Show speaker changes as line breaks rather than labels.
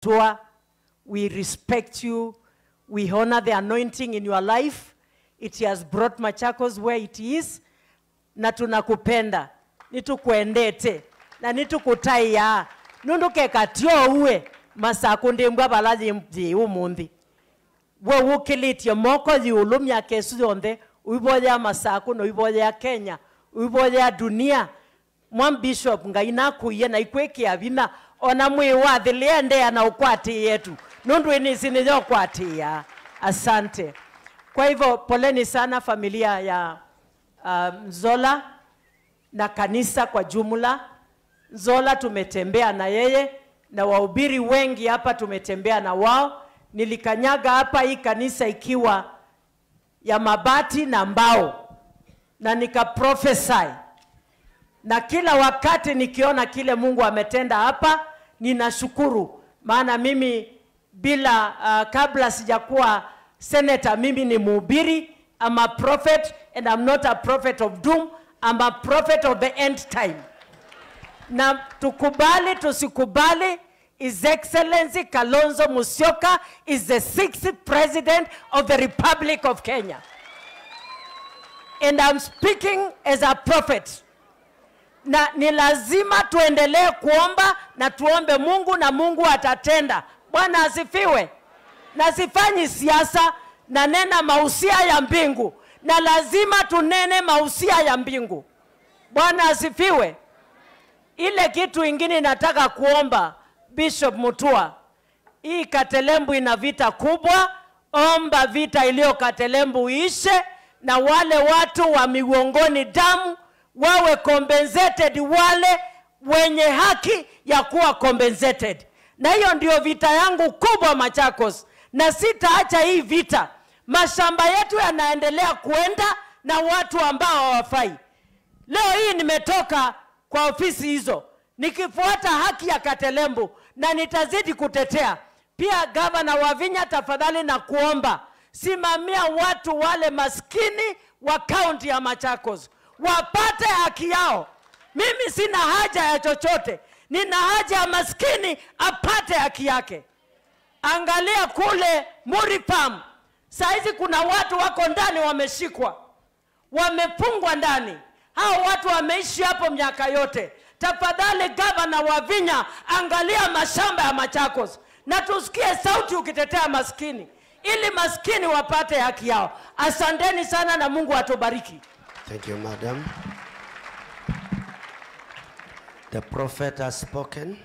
Mutua, we respect you. We honor the anointing in your life. It has brought Machakos where it is. Na tunakupenda. Nitukuendete. Na nitukutaiya. Nunduke katio uwe. Masakunde mbwa balaji mji umundi. We wukiliti moko yiulumya kesu yonde. Uiboya Masaku no uiboya Kenya. Uiboya dunia. Mwa Bishop nga inakuye na ikweke avina. Ona mwi wadhiliende na ukwati yetu. Nundu ini ukwati ya. Asante. Kwa hivyo poleni sana familia ya Nzola na kanisa kwa jumla. Nzola tumetembea na yeye na wahubiri wengi hapa tumetembea na wao. Nilikanyaga hapa hii kanisa ikiwa ya mabati na mbao na nika prophesy. Na kila wakati nikiona kile Mungu ametenda hapa ninashukuru. Maana mimi bila kabla sijakuwa senator, mimi ni mhubiri. I'm a prophet and I'm not a prophet of doom. I'm a prophet of the end time. Na tukubali tusikubali, His Excellency Kalonzo Musyoka is the 6th president of the Republic of Kenya. And I'm speaking as a prophet. Na ni lazima tuendelee kuomba na tuombe Mungu na Mungu atatenda. Bwana asifiwe. Na sifanyi siasa, na nena mausia ya mbingu. Na lazima tunene mausia ya mbingu. Bwana asifiwe. Ile kitu ingine nataka kuomba Bishop Mutua, hii Katelembu ina vita kubwa. Omba vita iliyo Katelembu ishe, na wale watu wa migongoni damu wawe compensated, wale wenye haki ya kuwa compensated. Na hiyo ndio vita yangu kubwa Machakos. Na sitaacha hii vita. Mashamba yetu yanaendelea kuenda na watu ambao hawafai. Leo hii nimetoka kwa ofisi hizo nikifuata haki ya Katelembu na nitazidi kutetea. Pia Governor Wavinya, tafadhali na kuomba, simamia watu wale maskini wa kaunti ya Machakos wapate haki yao. Mimi sina haja ya chochote, nina haja ya maskini apate haki yake. Angalia kule Muripam, saizi kuna watu wako ndani wameshikwa, wamefungwa ndani. Hao watu wameishi hapo miaka yote. Tafadhali Governor Wavinya, angalia mashamba ya Machakos na tusikie sauti ukitetea maskini, ili maskini wapate haki yao. Asanteni sana na Mungu atubariki.
Thank you, madam. The prophet has spoken.